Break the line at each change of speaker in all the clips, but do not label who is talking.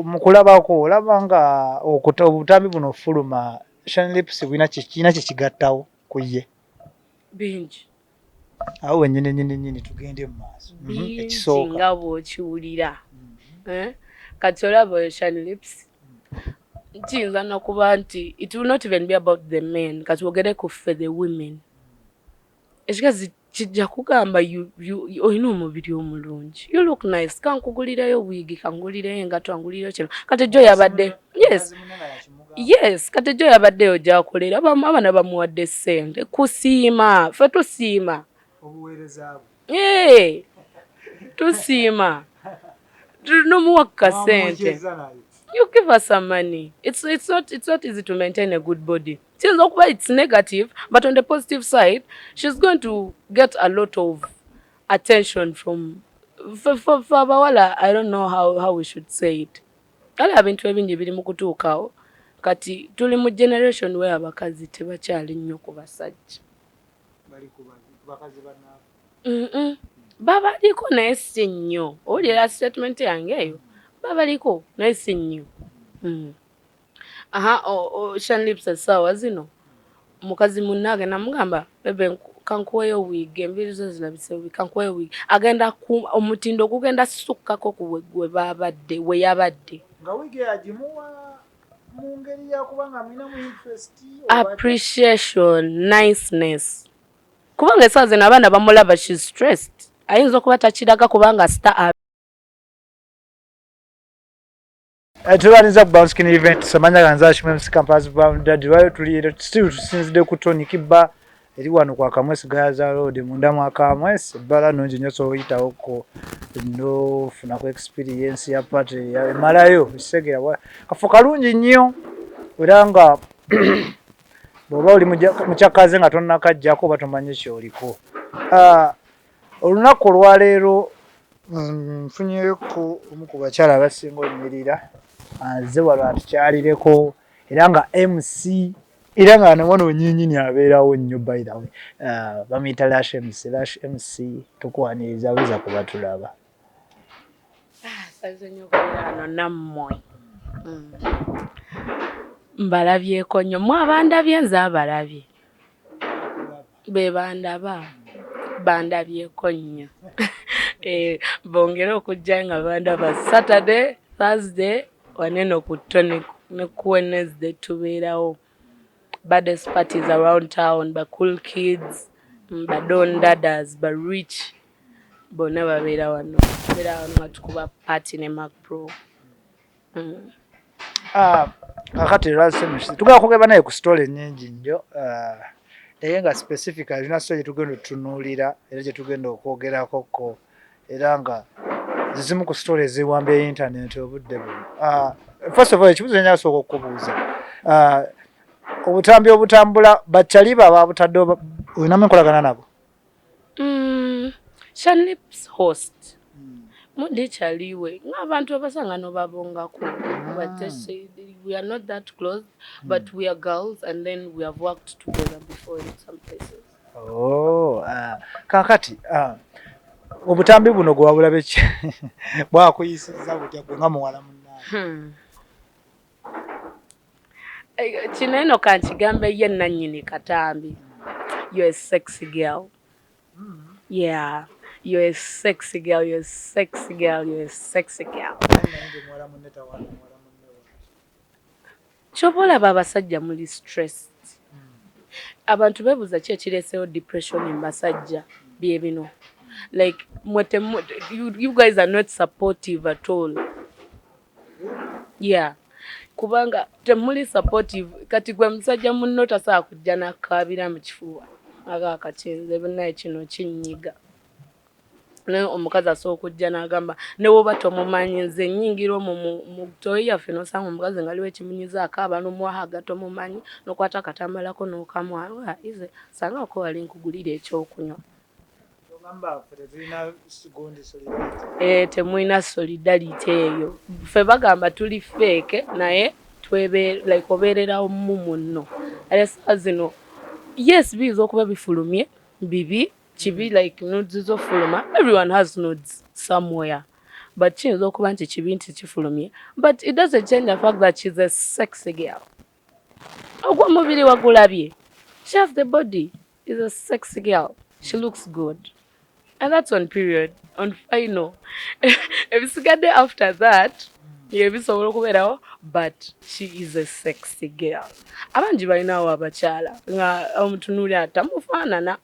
Mu kulabako olaba nga obutambi buno ofuluma Shani Lips bulina kirina kye kigattawo ku ye?
Bingi.
Awo wennyini nyini nyini tugende mu maaso.
Bingi.
Ekisooka.
Nga bw'okiwulira. Eh? Kati olaba oyo Shani Lips, kiyinza nokuba nti it will not even be about the men. Kati wogere ku ffe the women, ekikazi kijja kugamba, "Olina omubiri omulungi, you look nice, kankugulireyo wiigi, kangulireyo engato, angulireyo kino." Kati jo yabadde, yes, kati jo yabaddeyo gyakolera, abaana bamuwadde ssente kusiima. Ffe tusiima.
Obuweereza.
Eh, tusiima nomuwa kasente. You give us some money. It's not easy to maintain a good body. Kiyinza okuba it's negative, but on the positive side, she's going to get a lot of attention from for abawala. I don't know how we should say it. Kale ebintu ebingi biri mu kutuukawo. Kati tuli mu generation where abakazi tebakyali nnyo ku basajja. Babaliko naye si nnyo. Owulira statement yange eyo? Babaliko naye si nnyo. Aha, Shan Lips essaawa zino mukazi munne agenda mugamba, "Bebe, kankuweyo wiigi, enviiri zo zirabise bubi, kankuweyo wiigi." Agenda ku omutindo gugenda sukkako ku we babadde, we yabadde.
Nga wiigi agimuwa mu ngeri yakuba nga mulinamu interest?
Appreciation, niceness, kubanga essaawa zino abaana bamulaba, she's stressed. Ayinza okuba takiraga kubanga star.
Tubaniriza ku Bounce Skin Event. Samanya ganza Shimwe MC Campus Brown Daddy. Lwayo tuli still tusinzidde ku Tonic Bar eri wano kwa Kamwesi, Gayaza Road, munda mwa Kamwesi. Ebbala nnungi nnyo, so oyitawoko nofuna ku experience ya party emalayo ekisegera. Kafo kalungi nnyo, era nga bw'oba oli mukyakaze nga tonnakajjako oba tomanyi kyoliko. Olunaku olwaleero nfunyeeko omu ku bakyala abasinga onyirira, azze wano atukyalireko, era nga MC, era nga nawano wennyininyini abeerawo nnyo. By the way, bamuyita Lash MC. Lash MC, tukwaniriza, buza kuba tulaba.
Saze nnyo okubeera wano nammwe. Mbalabyeko nnyo mwe abandabye, nze abalabye be bandaba bandabyeko nnyo. Eh, bongere okujja nga bandaba Saturday, Thursday waneno ku Tonic, ne ku Wednesday tubeerawo. Baddest parties around town, ba cool kids, ba don dadas, ba rich bonna babeera wano. Babeera wano nga tukuba party ne Mac Pro.
Ah, kakati tugenda kwogera naye ku story nnyingi nnyo, naye nga specifically tulina story gyetugenda otutunuulira era gyetugenda okwogerako ko, era nga zizimu ku story eziwambye internet obudde buno. First of all, ekibuuzo kyenjagala okukubuuza, obutambi obutambula bakyaliba ababutadde, olinamu enkolagana nabo?
Shanlips host mundi kyaliwe ng'abantu abasanga nobabongako, but we are not that close, but we are girls and then we have worked together before in some places.
Oh, kakati obutambi buno gwe wabulabe ki? Bwakuyisizza butya gwe nga muwala munnange?
Eh, kino eno kankigambe, ye nannyini katambi, you're a sexy girl. Yeah, you're a sexy girl, you're a sexy girl, you're a sexy girl.
Muwala munne tawaana muwala munne.
Kyoba olaba abasajja muli stressed. Abantu beebuuza ki ekireesewo depression mu basajja. Bye bino, like mwe you guys are not supportive at all. Yeah, kubanga temuli supportive. Kati gwe musajja munno tasobola kujja nakkaabira mu kifuba aga kakinze naye kino kinnyiga, naye omukazi asobola okujja n'agamba ne woba tomumanyi. Nze nnyingira omwo mu toyi yaffe n'osanga omukazi nga aliwo ekimunyiza akaaba, n'omuwahaga tomumanyi, n'okwata akatambalako n'okamwa ize sangako wali nkugulira ekyokunywa.
Ogamba ffe tetulina gundi solidarity?
Eh, temulina solidarity eyo. Ffe bagamba tuli fake, naye twebe like obeererawo mu munno. Ate saa zino, yes, biyinza okuba bifulumye bibi kibi, like nudes zofuluma, everyone has nudes somewhere, But kiyinza okuba nti kibi nti kifulumye, but it doesn't change the fact that she's a sexy girl. Ogw'omubiri wagulabye. She has the body, is a sexy girl, she looks good, and that's on period, on final. Ebisigadde after that yebisobola okubeerawo, but she is a sexy girl. Abangi balinawo abakyala nga omutunuulira tamufaanana.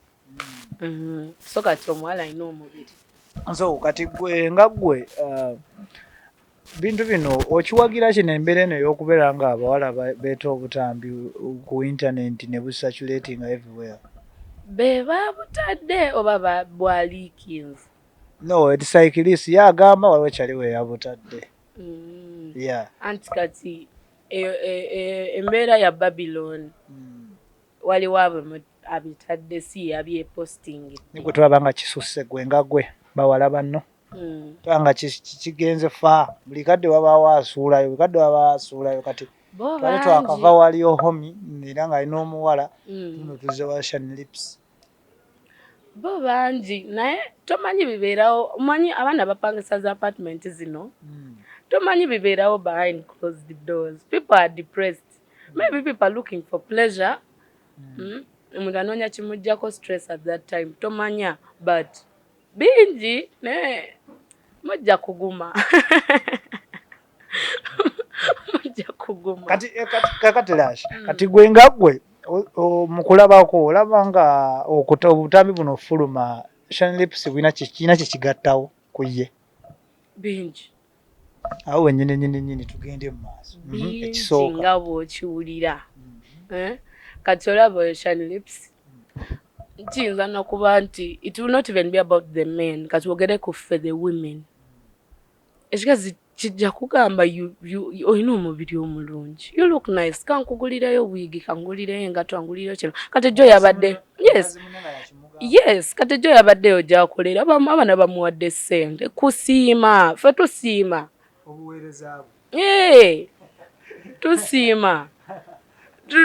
So kati omuwala alina omubiri.
So kati gwe nga gwe, bintu bino okiwagira kino, embeera eno ey'okubeera nga abawala beeta obutambi ku internet ne bucirculating everywhere?
Be babutadde oba bwa leakings?
No, cyclist ye agamba waliwo kyali we yabutadde. Yeah.
Anti kati embeera ya Babylon, waliwo abo abitadde, si yabyeposting.
Nigwe tulaba nga kisusse, gwe nga gwe, bawala banno, tulaba nga kigenze fa, buli kadde wabaawo asuulayo, buli kadde wabaawo asuulayo. Kati
bo
twali
bangi.
Twakava wali ohomi era ng'alina omuwala, tuno tuzze wa Shan Lips.
Bo bangi, naye tomanyi bibeerawo. Omanyi abaana bapangisa za apartment zino, tomanyi bibeerawo behind closed doors. People are depressed, maybe people are looking for pleasure. Omuntu anoonya kimugjako stress at that time, tomanya, but bingi, naye mujja kuguma, mujja kuguma.
Kati kakati Lash, kati gwe nga gwe, mu kulabako olaba nga obutambi buno fuluma Shan Lips bulina kirina kye kigattawo ku ye?
Bingi.
Awo wennyini nyini nyini tugende mu maaso.
Bingi.
Ekisooka?
Nga bw'okiwulira. Eh? Kati olaba oyo Shan Lips, kiyinza nokuba nti it will not even be about the men. Kati wogere ku ffe the women, ekikazi kijja kugamba, "Olina omubiri omulungi, you look nice, kankugulireyo wiigi, kangulireyo engato, angulireyo kino." Kati jo yabadde, yes, kati jo yabaddeyo gyakolera, abaana bamuwadde ssente kusiima. Ffe tusiima.
Obuweereza.
Eh, tusiima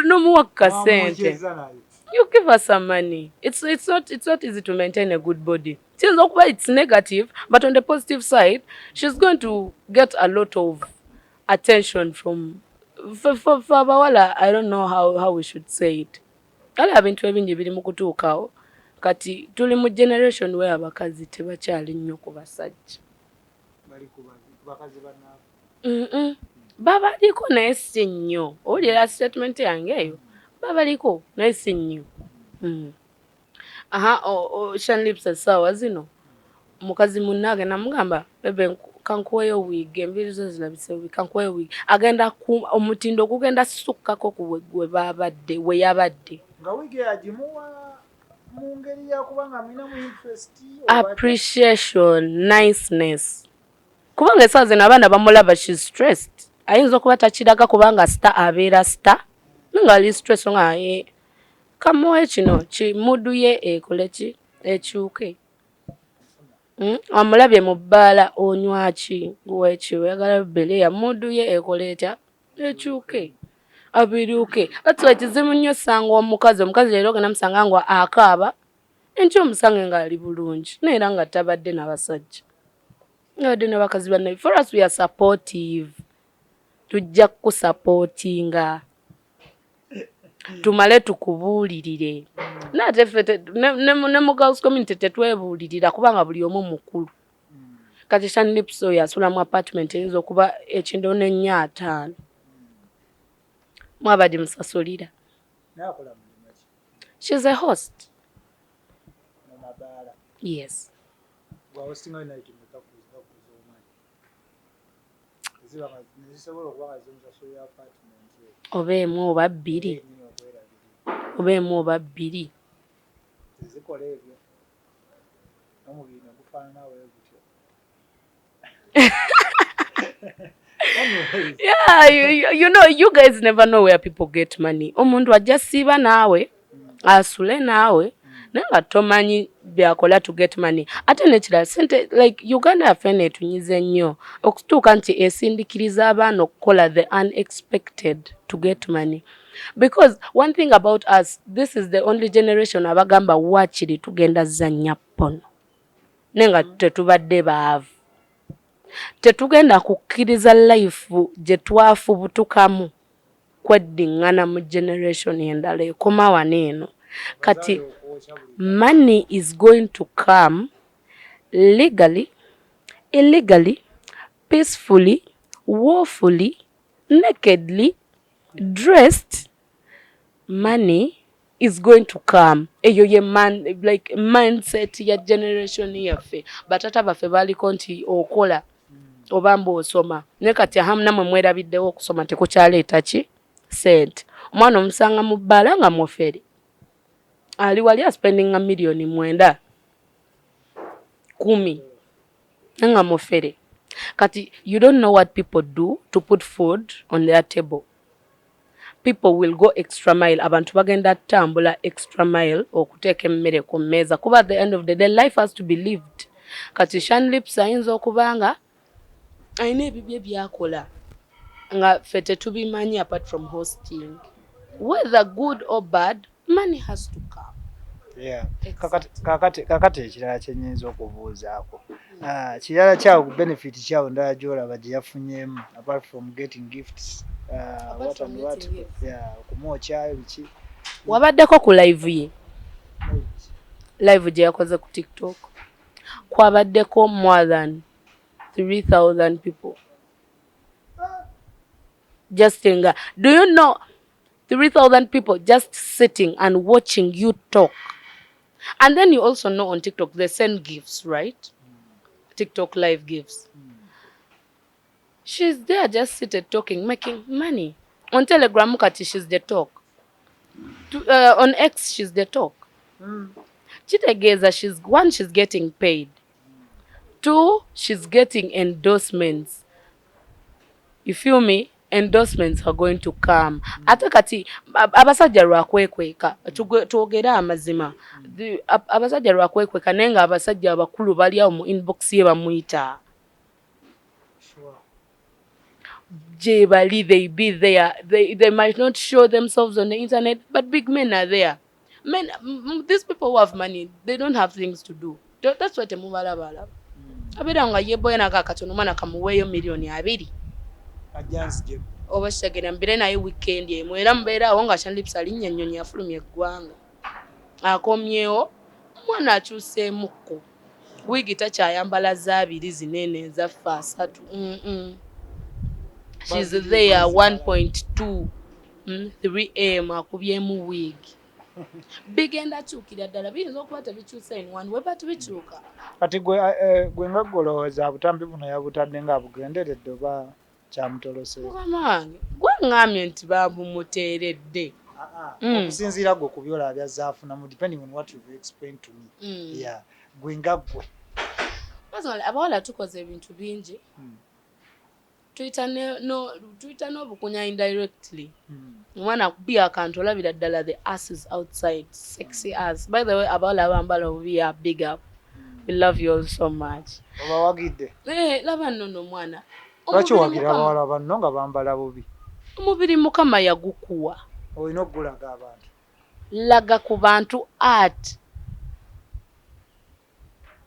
nomuwa kasente. You give us some money. It's not easy to maintain a good body. Kiyinza okuba it's negative, but on the positive side, she's going to get a lot of attention from for abawala. I don't know how we should say it. Kale ebintu ebingi biri mu kutuukawo. Kati tuli mu generation where abakazi tebakyali nnyo ku basajja.
Bali ku bakazi bannaabwe?
Babaliko naye si nnyo. Owulira statement yange eyo? Babaliko naye si nnyo. Aha, Shan Lips essaawa zino mukazi munne agenda mugamba, "Bebe, kankuweyo wiigi, enviiri zo zirabise bubi, kankuweyo wiigi." Agenda ku omutindo gugenda sukkako ku we babadde, we yabadde.
Nga wiigi agimuwa mu ngeri yakuba nga mulinamu interest oba-
Appreciation, niceness, kubanga essaawa zino abaana bamulaba, she's stressed. Ayinza okuba takiraga kubanga star abeera star, nga ali stress, nga kamuwe kino ki mood ye ekole ki, ekyuke. Amulabye mu bbaala, onywa ki, weki, oyagala bbereya, mood ye ekole etya, ekyuke, abiruke. That's why kizibu nnyo osanga omukazi leero ogenda musanga nga akaaba, enkya omusange ng'ali bulungi, naye era nga tabadde n'abasajja, abadde n'abakazi banne. For us, we are supportive. Tujja kukusupportinga tumale tukubuulirire, naye ate ffe ne mu girls community tetwebuulirira kubanga buli omu mukulu. Kati Shan Lips oyo asula mu apartment eyinza okuba ekintu n'ennya ataano, mwaba gimusasulira.
Naye akola mulimu ki?
She's a host.
Mu mabaala?
Yes.
Bw'ahostingayo night meka kuz'omanyi eziba nga nezisobola okuba nga zimusasulira apartment eyo?
Oba emu oba bbiri.
Yennyini okwerabirira.
Oba emu oba bbiri.
Tezikola ebyo n'omubiri ne gufaanana bwe gutyo. Anyways,
Yeah, you know, you guys never know where people get money. Omuntu ajja siiba naawe, asule naawe, naye nga tomanyi byakola to get money. Ate nekirala, sente, like Uganda yaffe eno etunyize nnyo okutuuka nti esindikiriza abaana okukola the unexpected to get money, because one thing about us, this is the only generation abagamba waakiri tugenda zannya porn, naye nga tetubadde baavu. Tetugenda kukkiriza life gye twafubutukamu kweddiŋŋana mu generation endala ekoma wano eno. Kati money is going to come legally, illegally, peacefully, woefully, nakedly dressed. Money is going to come. Eyo ye man, like mindset ya generation yaffe. Batata baffe baliko nti okola oba mbu osoma, naye kati ahamu namwe mwerabiddewo okusoma tekukyaleeta ki sente. Omwana omusanga mu bbaala nga mufere, ali wali aspendinga 9 million, 10, nga mufere. Kati you don't know what people do to put food on their table. People will go extra mile. Abantu bagenda tambula extra mile okuteeka emmere ku mmeeza, kuba at the end of the day life has to be lived. Kati Shanlips ayinza okuba nga alina ebibye byakola nga ffe tetubimanyi apart from hosting. Whether good or bad, money has to come.
Yeah. Kakati ekirala kyenyinza okubuuzaako, kirala kyawo, benefit kyawo ndala gyolaba gye yafunyemu apart from getting gifts, what and what, yeah, okumwokyayo biki?
Wabaddeko ku live ye, live gye yakoze ku TikTok, kwabaddeko more than 3000 people just nga, do you know 3000 people just sitting and watching you talk? And then you also know on TikTok they send gifts, right? TikTok live gifts. She's there just seated, talking, making money. On Telegram kati she's the talk. On X she's the talk. Kitegeeza she's one, she's getting paid. Two, she's getting endorsements. You feel me? Endorsements are going to come. Ate kati abasajja lwakwekweka, twogere amazima, abasajja lwakwekweka, naye nga abasajja abakulu bali awo mu inbox ye bamuyita gye bali. They be there. They might not show themselves on the internet, but big men are there. Men, these people who have money, they don't have things to do. That's why temubalabalaba. Abeera nga yeboya nako akatono, omwana kamuweeyo 20 million oba kitegeera mbire naye weekend emu, era mubeera awo nga Shanlips alinnya ennyonyi, afulumya eggwanga, akomyewo, omwana akyuseemukko, wiigi takyayambala zaabiri zinene ezaffe asatu. She's there, 1.2, 3M, akubyemu wiigi. Bigenda kyukira ddala, biyinza okuba tebikyusa in one way, but bikyuka.
Kati gwe, gwe nga golowooza butambi buno yabutadde nga bugenderedde oba kyamutolose?
Mukama wange, gwe ŋŋambye nti babumuteeredde.
Okusinziira gwe ku byolaba byazaafunamu, depending on what you've explained to me. Yeah, gwe nga gwe.
Personally, abawala tukoze ebintu bingi. Tuyita n'obukunya indirectly. Omwana akubye akantu, olabira ddala the ass is outside, sexy ass. By the way, abawala abambala obubi, ya big up, we love you all so much.
Obawagidde?
Eh, laba nno no omwana.
Lwaki
Omubiri
owagira abawala banno nga bambala bubi?
Omubiri Mukama yagukuwa.
Olina okugulaga abantu.
Laga ku bantu art.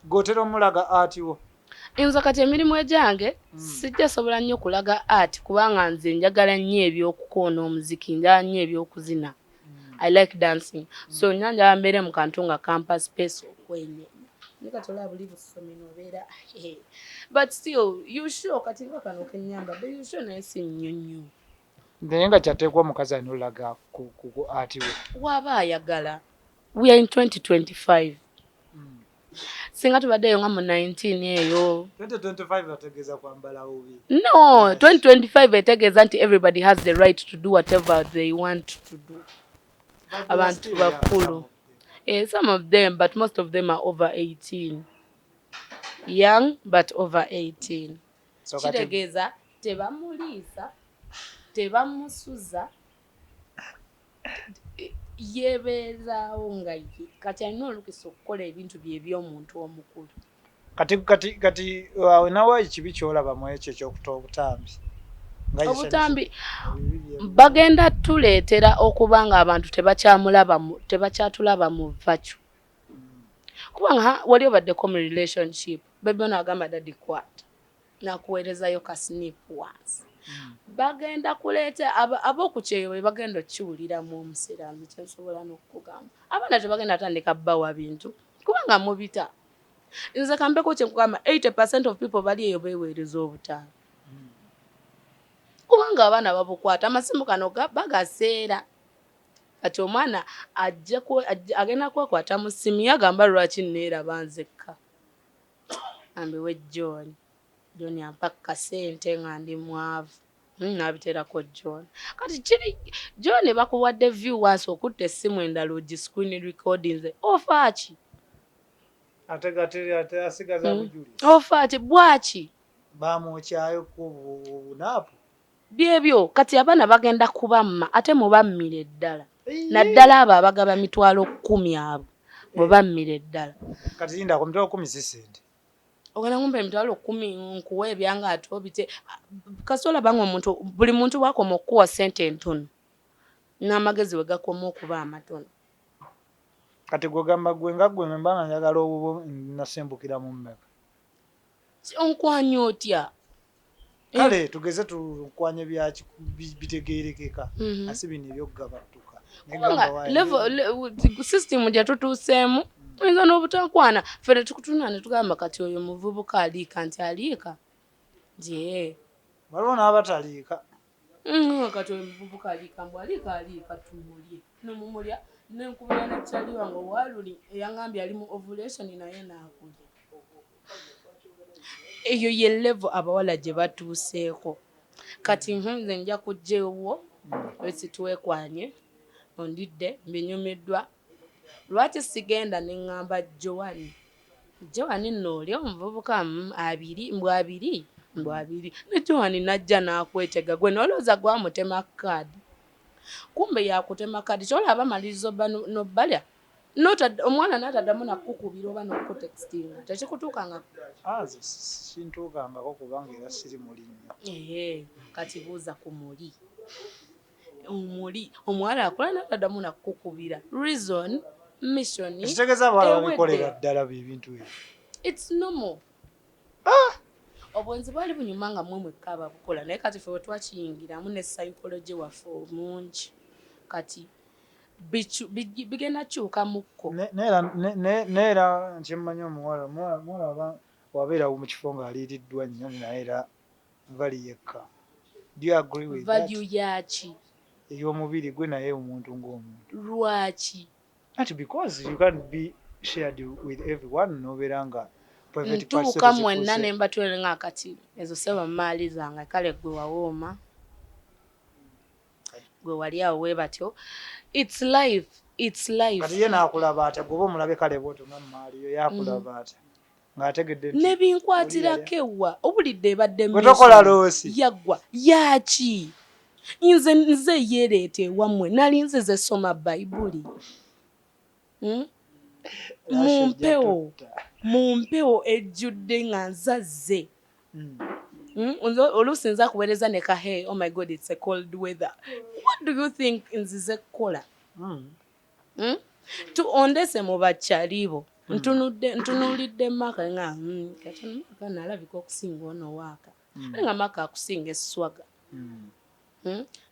Gweotera omulaga art wo?
Nze kati emirimu egyange sijja sobola nnyo kulaga art, kubanga nze njagala nnyo ebyokukoona omuziki, njagala nnyo ebyokuzina. I like dancing, so nya njagala mbeere mu kantu nga kampa space okwenyenya, naye kati olaba buli busomero obeera, but still you sure kati nga kano kenyambadde, you sure, naye si nnyo nnyo.
Naye nga kyateekwa omukazi alina olaga ku art we.
Waaba ayagala. We are in 2025. Singa tubaddeyo nga mu 19 eyo.
2025 ategeeza kwambala bubi?
No, 2025 etegeeza nti everybody has the right to do whatever they want to do. Abantu bakulu. Eh, some of them, but most of them are over 18, young but over 18.
So kati
Kitegeeza tebamuliisa, tebamusuza, yebeezaawo nga ye kati alina olukisa okukola ebintu bye eby'omuntu omukulu.
Kati awo nawe ekibi kyolaba mu ekyo ekyokuta obutambi Nga ye
Obutambi
ebibi
bagenda tuleetera okuba nga abantu tebakyatulaba mu vacu, kubanga wali obaddeko mu relationship, baby ono agamba, "Daddy, kwata." Nakuweerezayo ka snip once. Bagenda kuleeta ab'okukyeyo bwe bagenda okukiwuliramu omusiraamu. Kyensobola n'okukugamba, abaana tebagenda tandika bbawa bintu kubanga mubita. Nze kambeko kyenkugamba, 80% of people bali eyo beeweereza obutaano kubanga abaana babukwata amasimu kano bagaseera. Kati omwana ajja agenda kwekwata mu ssimu, yagamba, "Lwaki neeraba nzekka? Ambiwe John. John ampa kasente nga ndi mwavu." Nabiterako John. Kati kiri John bakuwadde view once, okutta essimu endala ogi screen recordings, ofaaki?
Ate gate ate asigaza bujulizi.
Ofaaki bwaki?
Bamwokyayo ku bunaapu.
Byebyo. Kati abaana bagenda kubamma, ate mubammire ddala, naddala abo abagaba 100,000, abo mubammire ddala.
Kati linda, ku 100,000 si sente.
Ogenda kumpa 100,000 nkuwa ebyanga ate obite? Kasita olaba nga omuntu, buli muntu bwakoma okukuwa sente entono, n'amagezi we gakoma okuba amatono.
Kati gwegamba gwe nga gwe mba nga njagala obubo, nasimbukira mu mmeka?
Onkwanya otya?
Kale tugeze tukwanye byaki bitegeerekeka, asi bino ebyokugabatuka.
Kubanga level system gye tutuuseemu, oyinza n'obutakwana. Ffe tetukutuna ne tugamba kati oyo muvubuka aliika nti aliika nti ee.
Waliwo n'abataliika.
Kati oyo muvubuka aliika, mbu aliika, aliika, tumulye. Nemumulya nenkubira nekyali wange owaluli eyaŋambye ali mu ovulation, naye naakulya. Eyo ye level abawala gye batuuseeko kati. Nze nja kujja ewuwo esi twekwanye, ondidde, mbinyumiddwa. Lwaki sigenda ne ŋŋamba Joani, "Joani nno oli omuvubuka, abiri mbw abiri mbw abiri," ne Joani najja n'akwetega gwe nolowooza gwamutema kaadi, kumbe yakutema kaadi. Kyolaba maliriza obba nobbalya, omwana n'ataddamu nakukubira oba n'okutextinga, tekikutuukanga?
Ah, nze sintuukangako kubanga era siri muli nnyo.
Ehe, kati buuza ku muli omuli omuwala akola n'ataddamu nakukubira, reason mission.
Ekitegeeza abawala
Ewedde.
babikolera ddala ebintu ebyo.
It's normal. Obwenzi bwali bunyuma nga mmwe mwekka ababukola, naye kati ffe bwe twakiyingiramu ne psychology waffe omungi, kati bigenda kyukamukko.
Neera nkyemmanyi, omuwala wabeera mu kifo ng'aliiriddwa nnyo, naye era value yekka. Do you agree with that?
Value yaki?
Ey'omubiri gwe, naye omuntu ng'omuntu.
Lwaki?
Anti because you can't be shared with everyone, nobeera nga private parts
Ntuuka mwenna
tezifuuse.
ne mbatwale nga kati ezo seba maali zange. Kale gwe wawooma, gwe wali awo we batyo. It's life, it's life.
Kati ye naakulaba atya? Gweoba omulabe kale bwotyo nga mumaali yo, yakulaba atya ng'ategedde nti
Nebinkwatirako ewa obulidde ebadde
Gwe tokola
mission.
loss.
Yaggwa yaki? Nze yeereeta ewammwe, nali nzize soma Bayibuli. Mu mpewo, mu mpewo ejjudde nga nzazze. Oluusi nza kuweereza ne ka, "Hey, oh my God, it's a cold weather." What do you think nzize kukola? Tu ondese mu bakyalibo, ntunudde, ntunuulidde maka nga kati maka nalabika okusinga ono waaka, ate nga maka akusinga esswaga.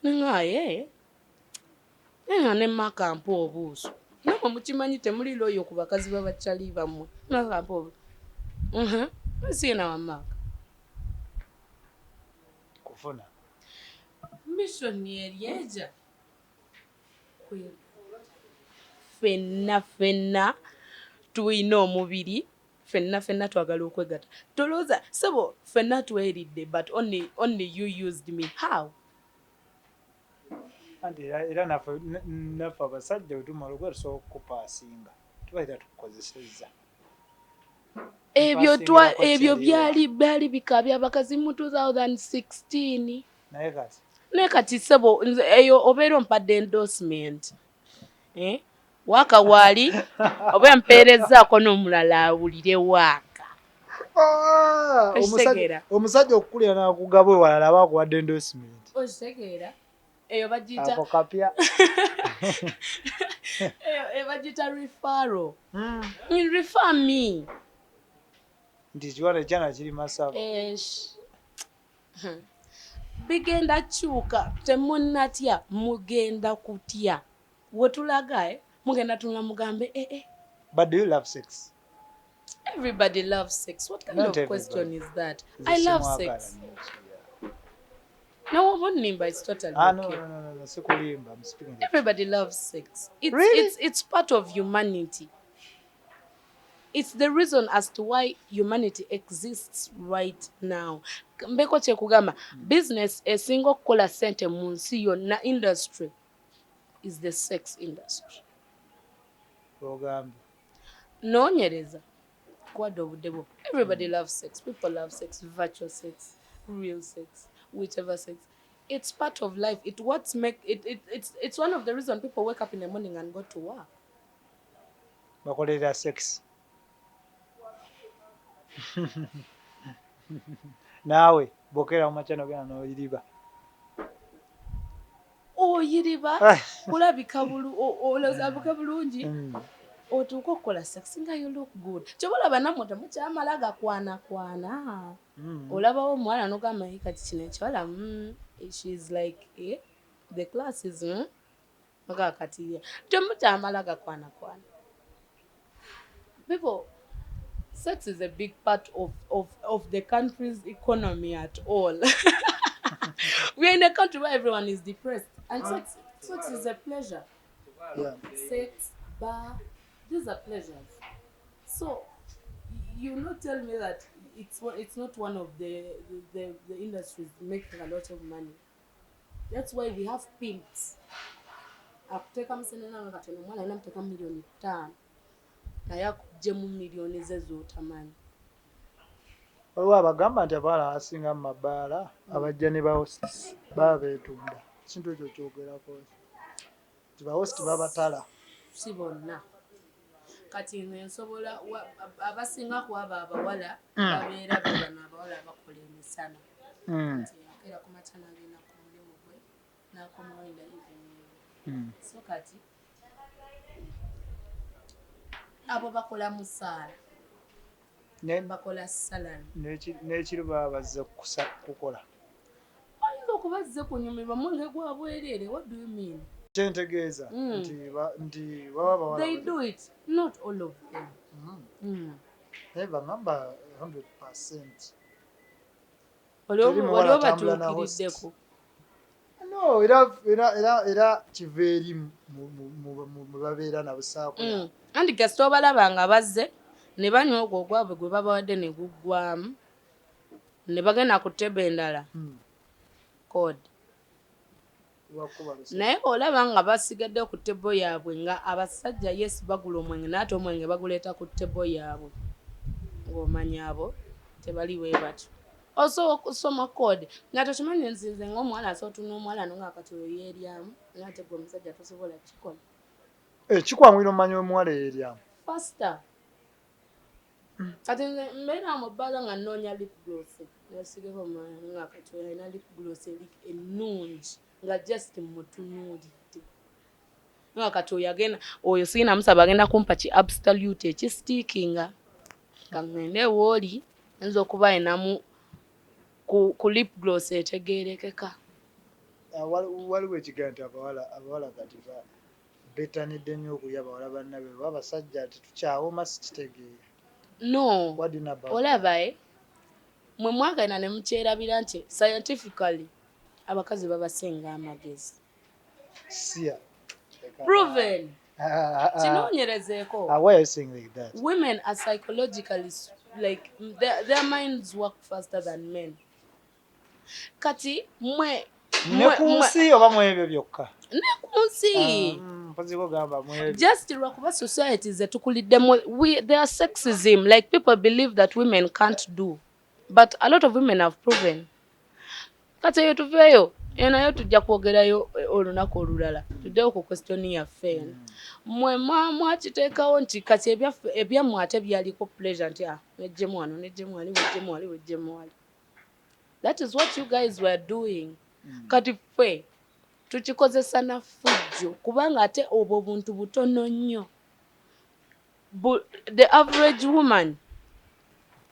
Nga ye nga ne maka mpa obuuso, namwe mukimanyi temuli loyal ku bakazi b'abakyali bammwe. Maka mpa obuuso, siina wa maka.
Kufuna.
Mission eri eja ffenna ffenna tulina omubiri, ffenna ffenna twagala okwegatta. Tolowooza sebo ffenna tweridde, but only you used me. How?
Anti era naffe abasajja bwe tumala okuba tusobola okukupaasinga, tuba era tukukozesezza.
Ebyo
Mpasingirako
ebyo
kyaliwa.
byali bikabya abakazi mu 2016.
Naye kati
Naye kati sebo, nze eyo obeera ompadde endorsement, eh? Waaka waali oba mpeerezaako n'omulala awulire waaka.
Ah,
Okitegeera?
Omusajja okukulira n'akugaba ewalala aba akuwadde endorsement.
Okitegeera? Eyo bagiyita
Ako kapya.
Eyo bagiyita referral. Refer me.
Nti kiwala ekyana kiri Masaba.
Esh. Bigenda kyuka, temunnatya, mugenda kutya. Wetulaga mugenda tunula mugambe eh, eh.
But do you love sex?
Everybody loves sex. What kind
Not
of
everybody.
question is that?
Nze
I love
simwagala
sex.
nnyo, yeah.
No, obunimba is totally
Ah, no,
okay.
no, sikulimba. I'm speaking the
Everybody loves sex. It's,
Really?
it's part of humanity. It's the reason as to why humanity exists right now. Mbeko kyekugamba, business esinga okukola ssente mu nsi yonna, industry is the sex industry.
Ogambye.
Noonyereza, kwadde obudde bwo. Everybody loves sex. People love sex, virtual sex, real sex, whichever sex. It's part of life. It what's make it, it it's one of the reason people wake up in the morning and go to work.
Bakolerera sex. Naawe bw'okeera mu makya n'ogenda n'oyiriba.
Oyiriba kulabika olabika bulungi, otuuka okukola sex nga you look good. Kyoba olaba nammwe temukyamala gakwanakwana. Olabawo omuwala n'ogamba, "Hey, kati kino ekiwala, she's like, eh, the classes, Nga kati ye temukyamala gakwanakwana." People, sex is a big part of the country's economy at all. We are in a country where everyone is depressed, and sex is a pleasure. Sex, bar, these are pleasures. So you not tell me that it's not one of the industries making a lot of money. That's why we have pimps. Akuteekamu sente nga katono, omwana alina muteekamu 5 million, naye akuggyemu miliyoni ze z'otamanyi.
Waliwo abagamba nti abawala abasinga mu mabaala abajja ne bahosts baba beetunda. Ekintu ekyo kyogerako nti bahost babatala.
Si bonna. Kati nze nsobola abasinga ku abo abawala babeera be bano abawala abakola emisana. Nti akeera ku makya n'agenda ku mulimu gwe n'akomawo in the evening. So kati abo bakola musaala, bakola salary.
N'ekiro baba bazze kukola.
Oyinza okuba azze kunyumirwa mwenge gwa bwereere. What do you mean?
Kyentegeeza nti baba bawala
They do it, not all of them.
Naye bagamba 100%.
Oli
Teri muwala
oli
atambula na
obatuukiriddeko?
No, era kiva eri mu babeera nabo saako.
Anti kasita obalaba nga bazze ne banywa ogwo ogwabwe gwe babawadde ne guggwamu ne bagenda ku table endala, code.
Wakuba lusi.
Naye olaba nga basigadde ku table yaabwe, nga abasajja, yes, bagula omwenge, naye ate omwenge baguleeta ku table yaabwe, ng'omanya abo tebali bwe batyo. Osobola okusoma code nga tokimanyi. Nzinze ng'omuwala asobola otunula omuwala no nga kati oyo yeeryamu, naye ate gwe omusajja tosobola kikola.
Eh, kikwanguyira omumanya omuwala eyeryamu.
Faster. Kati nze mbeera mu bbaala nga nnoonya lip gloss nesigeko, nga kati oyo alina lip gloss eri ennungi, nga just mutunuulidde, nga kati oyo agenda, oyo sirina musaba, agenda kumpa ki absolute ekistickinga nga ŋŋende wooli ayinza okuba ayinamu ku lip gloss etegeerekeka.
Ah, waliwo ekigaa nti abawala kati betanidde nnyo okulya abawala bannabe, oba abasajja tetukyawoma, sikitegeera.
No.
What do you know about?
Olaba, mwe mwagenda ne mukyerabira nti scientifically abakazi babasinga amagezi.
Sia.
Proven.
Ah, ah, ah.
Kinoonyerezeeko.
Ah, why are you saying like that?
Women are psychologically like their minds work faster than men. Kati mwe
Ne ku nsi oba mu ebyo byokka?
Ne ku nsi.
Ah, mpozi kugamba mu ebyo.
Just lwakuba society zetukuliddemu, there are sexism, like people believe that women can't do, but a lot of women have proven. Kati eyo tuveeyo, eyo nayo tujja kwogerayo olunaku olulala. Tuddeyo ku question yaffe eno. Mmwe mwakiteekawo nti kati ebyaffe, ebyammwe ate byaliko pleasure, nti ah, nejjemu wano, nejjemu wali, wejjemu wali, wejjemu wali. That is what you guys were doing. Kati ffe tukikozesa na ffujjo, kubanga ate obwo buntu butono nnyo. The average woman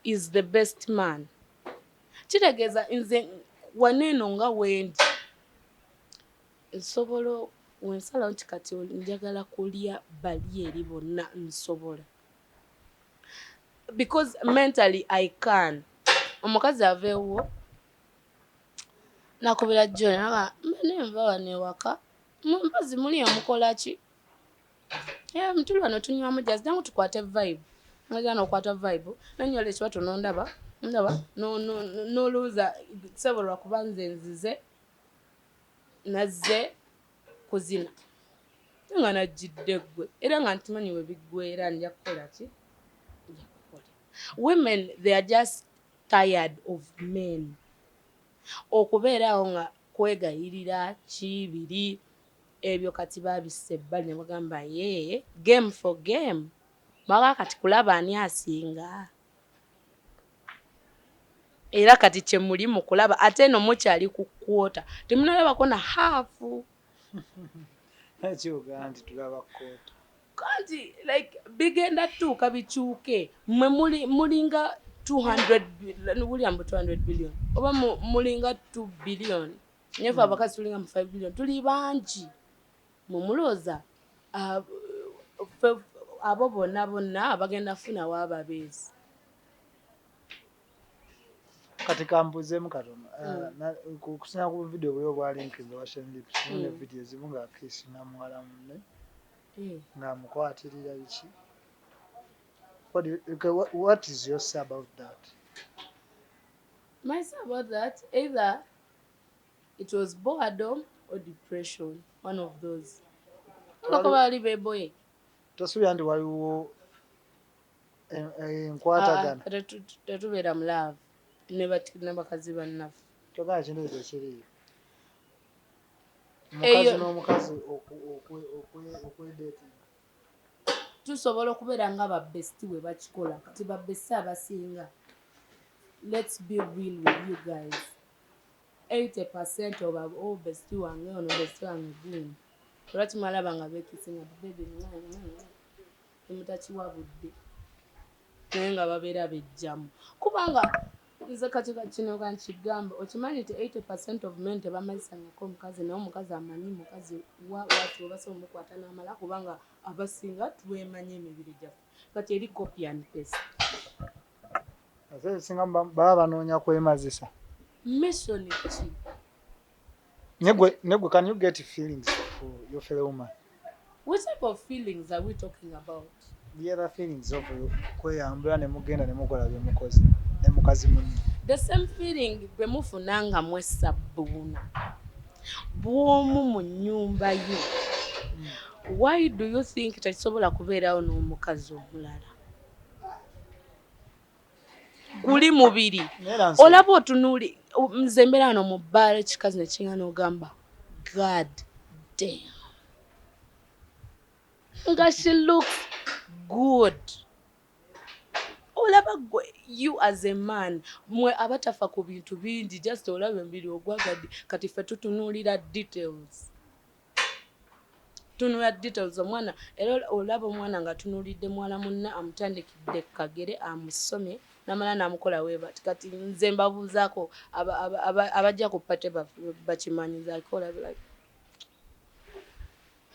is the best man. Kitegeeza nze Waneeno nga wendi nsobola wensalawo nti kati njagala kulya bali eri bonna, nsobola, because mentally I can. Omukazi aveewo nakubira John, aga nenva wano ewaka, mpozi muli omukola ki? Mutuli wano tunywamu just jangu tukwate vibe. Ngaja nokwata vibe, nanywala ekiwato, nondaba ndaba nolowooza sebo lwakuba nze nzize nazze kuzina nga najjidde ggwe, era nga ntimanyi we biggweera, nja kukola ki? Nja kukola. Women, they are just tired of men okubeeraawo nga kwegayirira kibiri ebyo. Kati babissa ebbali ne bagamba ye game for game, baga kati kulaba ani asinga. Era kati kyemuli mu kulaba, ate eno mukyali ku quarter, temunalabako na half.
Kibuga nti tulaba quarter.
Kanti like bigenda tuuka bikyuke. Mwe mulinga 200, William, 200 billion oba mulinga 2 billion, nyefe abakazi tulinga mu 5 billion, tuli bangi. Mumulowooza abo bonna bonna bagenda funawo ababeezi?
Kati kambuzeemu katono. Kusinga ku video bwe obwalinkinze Russian Lips, ne video ezimu nga akisinga muwala munne ng'amukwatirira biki. Okay, what is your say about that?
My say about that, either it was boredom or depression, one of those. Olwokuba baali beeboye.
Tosuubira nti waliwo enkwatagana?
Ah, tetubeera mu love ne bakazi bannaffe.
Togamba kintu ekyo tekiriiyo, omukazi n'omukazi okwedeetinga?
Tusobola okubeera nga ba bestie bwe bakikola. Kati ba bestie abasinga, let's be real with you guys, 80% of oh, bestie wange ono, bestie wange gundi, olwaki mwalaba nga bekisinga, baby, emutakiwa budde, naye nga babeera bejjamu. Kubanga nze kati kino kankigamba, okimanyi nti 80% of men tebamazisangako omukazi, naye omukazi amanyi mukazi wati obasobola omukwata n'amala, kubanga abasinga twemanyi emibiri gyaffe. Kati eri copy and paste.
Ate ebisinga baba banoonya kwemazisa.
Mission ki?
Negwe, can you get feelings for your fellow woman?
What type of feelings are we talking about?
The other feelings of kweyambula ne mugenda ne mukola bye mukoze ne mukazi munne.
The same feeling bwe mufuna nga mwesabbuuna bw'omu mu nnyumba yo, why do you think tekisobola kubeerawo n'omukazi omulala? Guli mubiri.
Naye era
Olaba otunuuli, nze mbeera wano mu bbaala, ekikazi nekinga n'ogamba, "God damn," nga she looks good. Olaba gwe, you as a man, mwe abatafa ku bintu bingi, just olaba emibiri ogwagadde. Kati ffe tutunuulira details, tunula details. Omwana era olaba omwana nga tunuulidde muwala munne, amutandikidde kagere, amusomye, namala namukola weebati. Kati nze mbabuuzaako, abajja ku party bakimanyizaako, olaba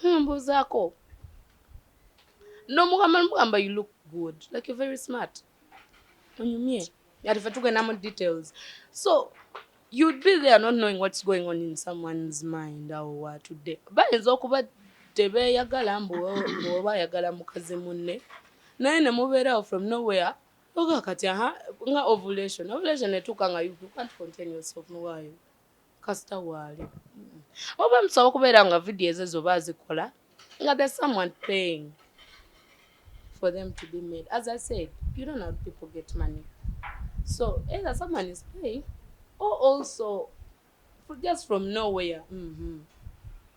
mbuuzaako nomugamba, nomugamba, "You look good, like you're very smart, onyumye." Ati ffe tugenda mu details, so you'd be there not knowing what's going on in someone's mind. Awo watudde bayinza okuba tebeeyagala, mbu oba ayagala mukazi munne, naye ne mubeerawo from nowhere oga kati aha nga ovulation etuuka nga you can't contain yourself, nowaayo kasita waali oba musobola okubeera nga vidiyo ezo zoba azikola nga there's someone paying for them to be made. As I said, you don't know how people get money, so either someone is paying or also just from nowhere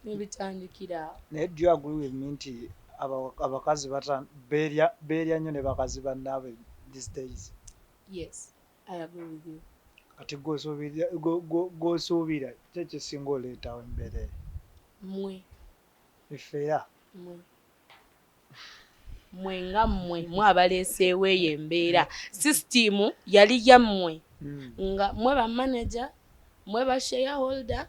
nebitandikira.
Naye do you agree with me nti abakazi beerya nnyo ne bakazi bannaabwe these days?
Yes, I agree with you.
Kati gw'osuubira ki ekisinga oleetawo embeera eyo?
Mwe.
Effeera?
Mwe, mwe nga mmwe, mwe abaleeseewo eyo embeera. Sisitimu yali yammwe nga mwe bamaneja. Mwe ba shareholder,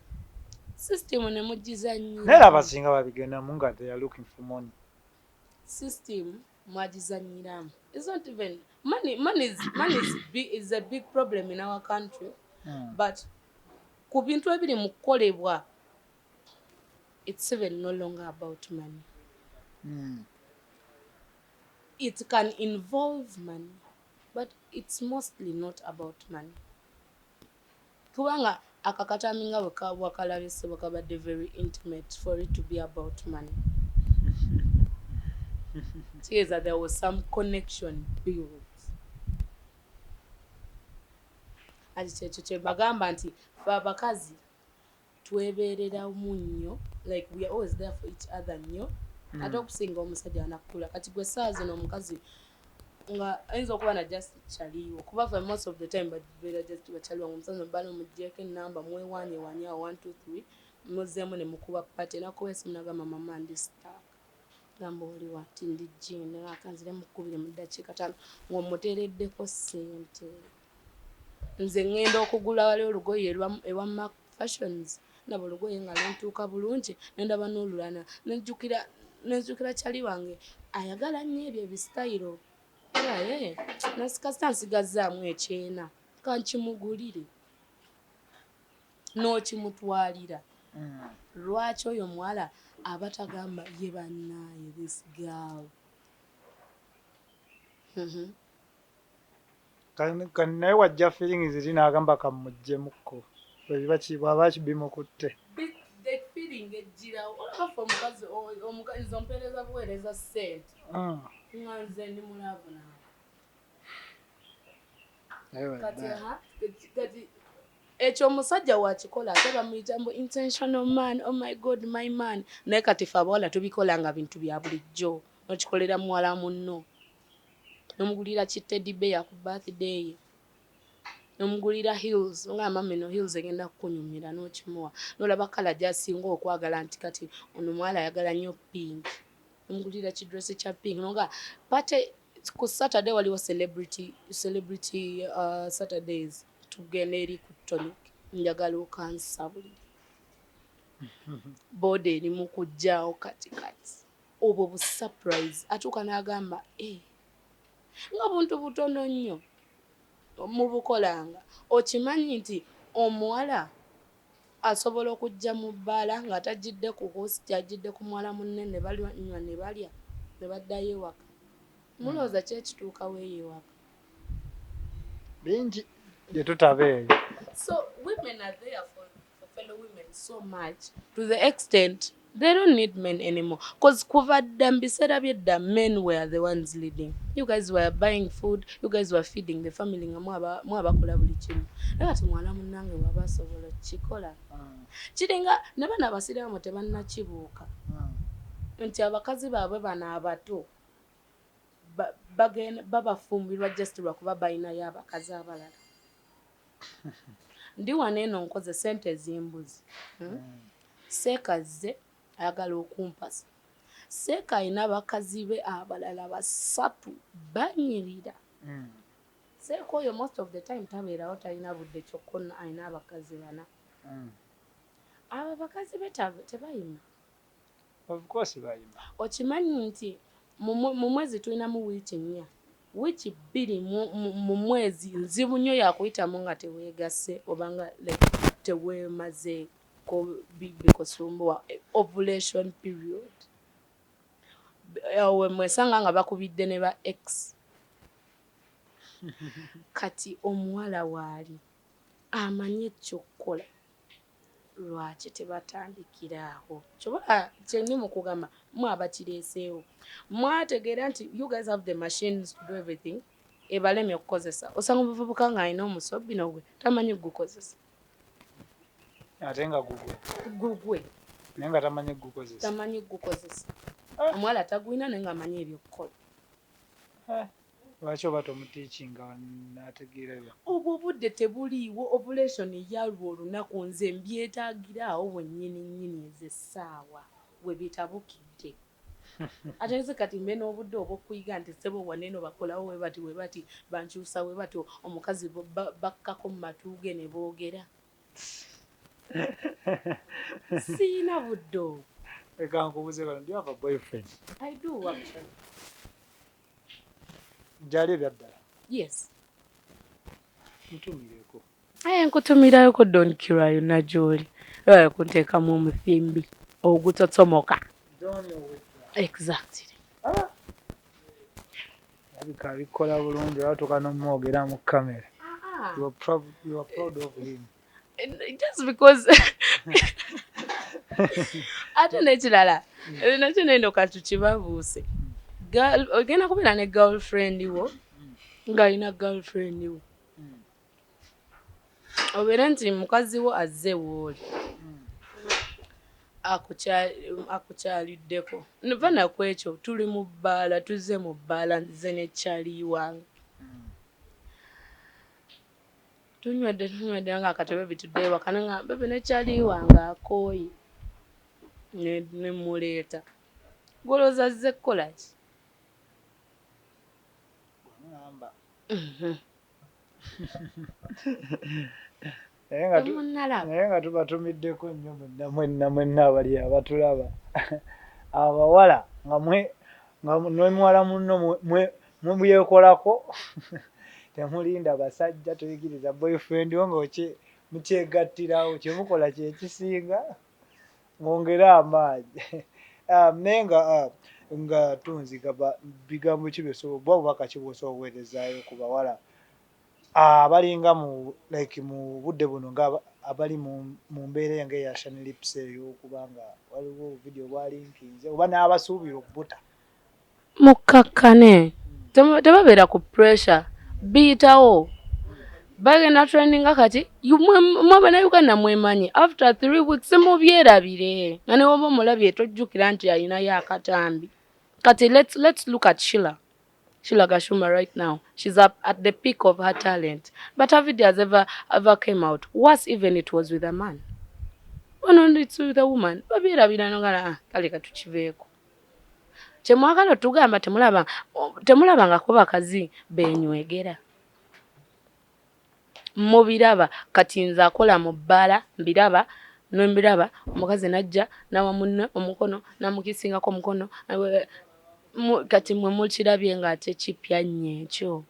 system ne mugizannyira.
Naye abasinga babigendamu nga they are looking for money.
System mwagizannyiramu. It's not even money. Money is a big problem in our country. But ku bintu ebiri mu kukolebwa, it's even no longer about money. It can involve money, but it's mostly not about money, kubanga akakatambi nga bwe wakalabise bwekabadde very intimate for it to be about money. Kitegeeza there was some connection built. Ati kyekyo kye bagamba nti fe abakazi twebeereramu nnyo, like we are always there for each other nnyo, ate okusinga omusajja anakula. Kati gwe essaawa zino omukazi nga ayinza okuba na just kyaliwo, kuba fe most of the time babeera just bakyaliwo, nga omusajja bala omuggyeko enamba, mwewaanyewanye awo 1 2 3, muzeemu ne mukuba party. Nakuba esimu nagamba, "Mama, ndi stuck." Gamba, "Oli wati?" "Ndi gini, akanzire mukubire mu ddakiika 5," ng'omuteereddeko ssente. Nze ŋŋenda okugula wali olugoye ewa Mark Fashions, ndaba olugoye nga luntuuka bulungi, nendaba n'olulala, nenzijukira kyali wange ayagala nnyo ebyo ebisitayiro, naye kasita nsigazzaamu ekyena, kankimugulire, n'okimutwalira. Lwaki oyo omuwala aba tagamba ye bannaaye, this girl?
Naye wajja feelings ziri n'agamba kamuggyemukko, bwebiba bw'aba bimukutte.
The feeling ejjirawo, olaba fe omukazi, omukazi ompeereza buweereza ssente, nga nze ndi mu love naawe.
Naye
kati
bannaaye.
Aha, kati ekyo omusajja wakikola, ate bamuyita mbu intentional man, oh my God, my man. Naye kati fe abawala tubikola nga bintu bya bulijjo. Nokikolera muwala munno, nomugulira ki teddy bear ku birthday ye, nomugulira heels, nga mama eno heels egenda kukunyumira, n'okimuwa, nolaba colour gyasinga okwagala, nti kati ono omuwala ayagala nnyo pink, nomugulira kidress kya pink, noga party ku Saturday waliwo celebrity Saturdays, tugenda eri ku Tonic, njagala okansabulire booda erimu kujjaawo. Kati kati obwo bu surprise atuuka n'agamba, "Eh," nga buntu butono nnyo mubukolanga. Okimanyi nti omuwala asobola okujja mu bbaala nga tajjidde ku host, ajjidde ku muwala munne, ne banywa ne balya ne baddayo ewaka? Mulowooza ki ekituukawo eyo ewaka?
Bingi gye tutaba eyo.
So women are there for fellow women so much to the extent they don't need men anymore, because kuva dda, mu biseera byedda, men were the ones leading. You guys were buying food, you guys were feeding the family, nga mwabakola buli kimu. Naye kati mwana munnange bw'aba asobola okukikola, kiringa ne bano abasiraamu tebannakibuuka nti abakazi baabwe bano abato babafumbirwa just lwakuba balinayo abakazi abalala. Ndi wano eno nkoze sente ez'embuzi, Seeka azze ayagala okumpasa. Seeka alina bakazi be abalala basatu banyirira. Seeka oyo most of the time tabeerawo, talina budde, kyokka ono alina abakazi bana. Abo abakazi be tebayima.
Of course bayima.
Okimanyi nti mu mwezi tulinamu wiiki 4, wiiki 2 mu mwezi nzibu nnyo yakuyitamu nga teweegasse oba nga like teweemazeeko bikusumbuwa, ovulation period. We mwesanga nga bakubidde ne ba ex. Kati omuwala waali amanyi ekyokukola, lwaki tebatandikira awo? Kyoba kyendi mu kugamba, mwe abakireeseewo mwategeera nti you guys have the machines to do everything, ebalemye okukozesa. Osanga omuvubuka ng'alina omusobbi nogwe tamanyi gukozesa.
Ate nga gugwe.
Gugwe.
Naye nga tamanyi gukozesa.
Tamanyi gukozesa.
Ah.
Omuwala tagwina, naye ng'amanyi ebyokukola.
Eh, lwaki oba tomuteachinga n'ategeera byo?
Obwo obudde tebuliiwo. Ovulation yalwa olunaku, nze mbyetaagira awo wennyini nnyini, ezo essaawa we bitabukidde. Ate nze kati mbe n'obudde obw'okuyiga nti ssebo waneeno bakolawo we bati, we bati bankyusa, we bati omukazi bakkako mu matu ge ne boogera. Siina budde obwo.
Leka nkubuuze kano, do you have a boyfriend?
I do, actually.
Gyali ebyaddala?
Yes.
Ntumireko.
Aye, nkutumirayoko Don Kira yonna gy'oli, oyo kunteekamu omuthimbi ogutotomoka.
Don owedda.
Exactly.
Alabika abikola bulungi, olwatuuka n'omwogera mu kamera. You are proud of him.
Just because ate n'ekirala nakyo nendo katukibabuuse, ogenda kubeera ne girlfriend wo ng'alina girlfriend wo, obeere nti mukazi wo azze wooli akukyaliddeko, nva naku ekyo tuli mu bbaala, tuzze mu bbaala, nze nekyali wange, tunywedde tunywedde nga akatebe bitudde ewaka, nga bebe nekyali wange akooye, nemuleeta, golooza azze kukola ki?
Ŋŋamba. Naye nga
Temunnalaba.
Naye nga tubatumiddeko nnyo mwenna mwenna mwenna abali abatulaba, abawala nga mwe nga ne muwala munno mubyekolako, temulinda basajja, toyigiriza boyfriend wo nga mukyegattirawo, kyemukola kyekisinga mwongere amaanyi. Naye nga tunziga, bigambo ki byosobola oba obubaka ki bw'osobola obuweerezaayo ku bawala abalinga mu like mu budde buno nga abali mu mbeera nga eya Shani Lips eyo, okuba nga waliwo video bwalinkinze oba n'abasuubira okubuta?
Mukkakkane, tebabeera ku pressure, biyitawo, bagenda trendinga. Kati mwe Bannayuganda mwemanyi, after 3 weeks mubyerabire, nga ne woba omulabye tojjukira nti alinayo akatambi. Kati let's look at Sheila Gashumba right now. She's up at the peak of her talent, but her video has ever came out. Worse even, it was with a man. Oh no, it's with a woman. Babyerabira nogala, ah, kale katukiveeko. Kyemwagala otugamba temulaba temulabangako bakazi benywegera, mubiraba. Kati nze akola mu bbaala mbiraba, nembiraba omukazi najja nawa munne omukono, namukisingako omukono. Kati mwe mukirabye ng'ate kipya nnyo ekyo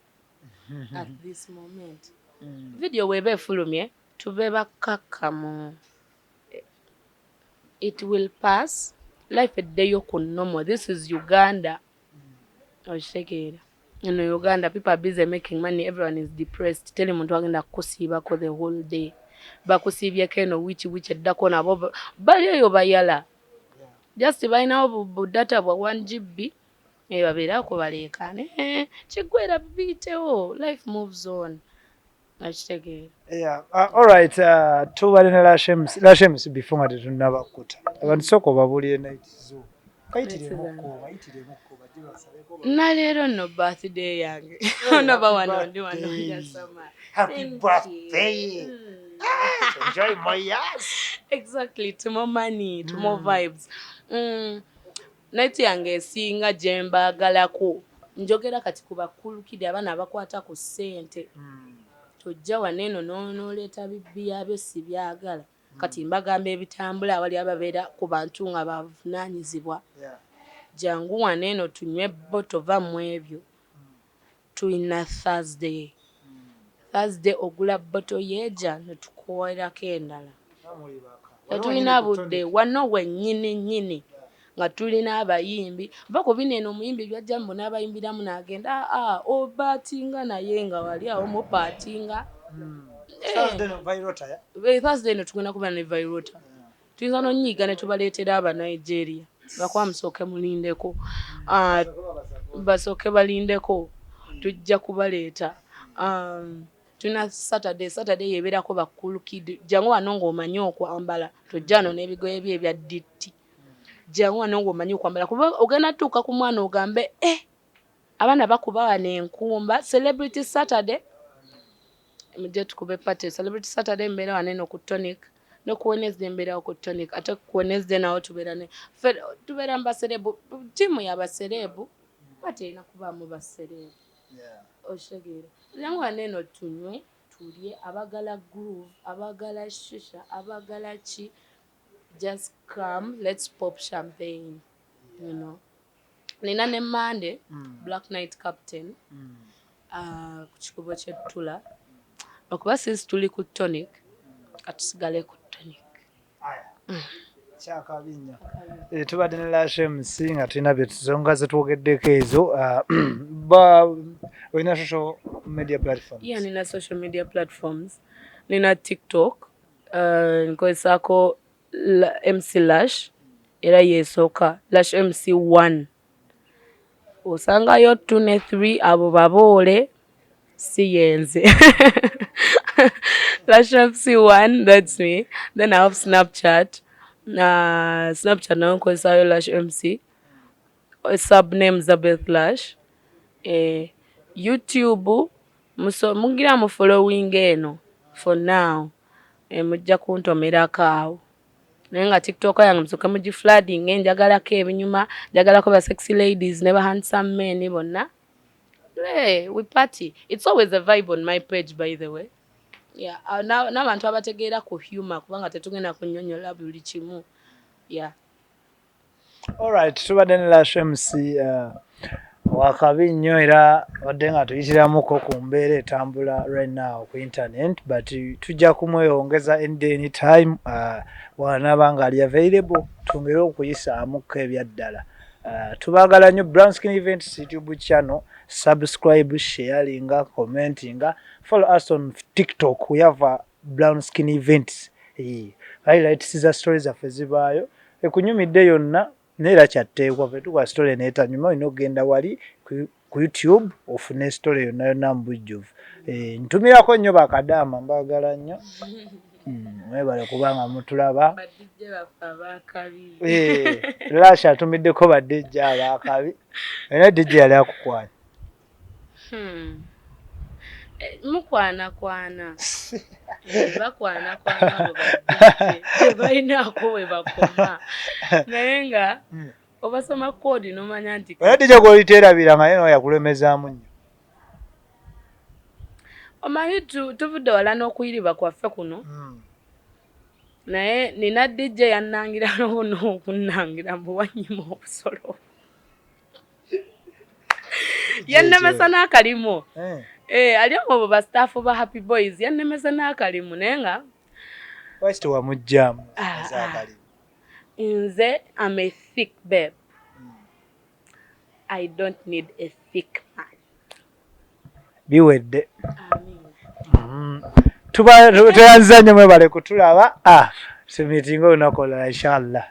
at this moment. Video bw'eba efulumye, tube bakkakkamu, it will pass, life eddeyo ku normal. This is Uganda, okitegeera? Eno Uganda, people are busy making money, everyone is depressed. Teri muntu agenda kukusiibako the whole day, bakusiibyeko eno wiiki, wiiki eddako nabo bali eyo bayala, just balinawo budata bwa 1 GB, babeerako baleekaane, kiggwera biyitewo, life moves on, okitegeera?
Yeah, alright, tubale ne Lash MC before nga tetunnabakkuta. Abantu sooka obabuulire night zo. Kayitiremukko, bayitiremukko, bajje basaleko.
Naleero nno birthday yange. Onaba wano ndi wano njasoma.
Happy
Thank you.
birthday. Enjoy my years.
Exactly, to more money, to more vibes. Night yange esinga gye mbaagalako, njogera kati ku bakulukide, abaana abakwata ku ssente, tojja wano eno n'oleeta bibbiya byo, si byagala. Kati mbagamba ebitambula, awali ababeera ku bantu nga bavunaanyizibwa, jangu wano eno tunywe bottle, va mu ebyo. Tulina Thursday. Thursday ogula bottle yeeja netukuwerako endala. Tetulina budde wano wennyini nnyini nga tulina abayimbi va ku bino eno, omuyimbi byajja mbu n'abayimbiramu n'agenda, aa obaatinga naye nga wali awo mupaatinga.
Thursday no Vyroota ya?
Thursday eno tugenda kuba ne Vyroota, tuyinza nonyiiga ne tubaleetera Abanigeria, bakuba musooke mulindeko. Ah, basooke balindeko, tujja kubaleeta. Tulina Saturday. Saturday yebeerako bakulukid, jangu wano ng'omanyi okwambala, tojja wano n'ebigoye bye ebya ditti, jangu wano ng'omanyi okwambala, kuba ogenda tuuka ku mwana ogambe, eh, abaana bakuba wano enkumba. Celebrity Saturday, mujje tukube party. Celebrity Saturday mbeera wano eno ku Tonic, ne ku Wednesday mbeerawo ku Tonic, ate ku Wednesday nawo tubeera ne tubeera mu baserebu, ttiimu y'abaserebu, party erina kubaamu baserebu, okitegeera? Jangu wano eno tunywe. Tulye, abagala groove, abagala shisha, abagala ki, just come, let's pop champagne. Nina ne Monday, Black Night Captain, ku kikubo kyettula, okuba since tuli ku tonic, katusigale ku tonic.
Kyakabi nnyo. Tubadde ne Lash MC nga tulina byetuzonga zetwogeddeko ezo. Ba olina social media platforms?
Yeah, nina social media platforms. Nina TikTok, nkozesaako MC Lash, era yeesooka Lash MC 1. Osangayo 2 ne 3, abo baboole, si yenze. Lash MC 1, that's me. Then I have Snapchat. Na Snapchat nayo nkozesayo Lash MC, subname Zabeth Lash. YouTube mugira mu following eno for now, mujja kuntomerako awo. Naye nga TikTok yange musooke mugiflooding, njagalako ebinyuma, njagalako ba sexy ladies ne ba handsome men bonna. Hey, we party. It's always a vibe on my page, by the way. Yeah, n'abantu abategeera ku humor, kubanga tetugenda kunnyonnyola buli kimu. Yeah.
Alright, tubadde ne Lash MC, wakabi nnyo, era badde nga tuyitiramuko ku mbeera etambula right now ku internet, but tujja kumweyongeza any time wanaaba nga ali available, twongere okuyisaamuko ebyaddala. Tubaagala nnyo. Brown Skin Events YouTube channel, subscribe, sharinga, commentinga, follow us on TikTok. We have a Brown Skin Events. Highlights za stories zaffe zibaayo, ekunyumidde yonna, naye era kyatteekwa fe tukola story neetanyuma, olina okugenda wali ku YouTube ofune story yonna yonna mu bujjuvu. Ntumirako nnyo bakadaama, mbaagala nnyo. Mwebale kubanga mutulaba.
Ba DJ baffe abakabi.
Lash atumiddeko ba DJ abakabi. Olina DJ yali akukwanya?
Mukwanakwana. Bakwanakwana abo ba DJ, tebalinaako we bakoma, naye nga obasoma koodi n'omanya nti
Olina DJ gw'oliteerabira nga ye nawe yakulemezaamu nnyo?
Omanyi tuvudde wala n'okuyiriba kwaffe kuno, naye nina DJ yannangira n'okunnangira mbu wanyima obusolo, yannemesa n'akalimu. Ali omwo ba staff ba Happy Boys, yannemesa n'akalimu, naye nga
Lwaki tewamuggyaamu
Ah,
ezakalimu?
Nze am a thick babe. I don't need a thick man.
Biwedde.
Amin.
Tuba tweyanziza nnyo, mwebale kutulaba. Tumitinga olunaku olulala, inshallah.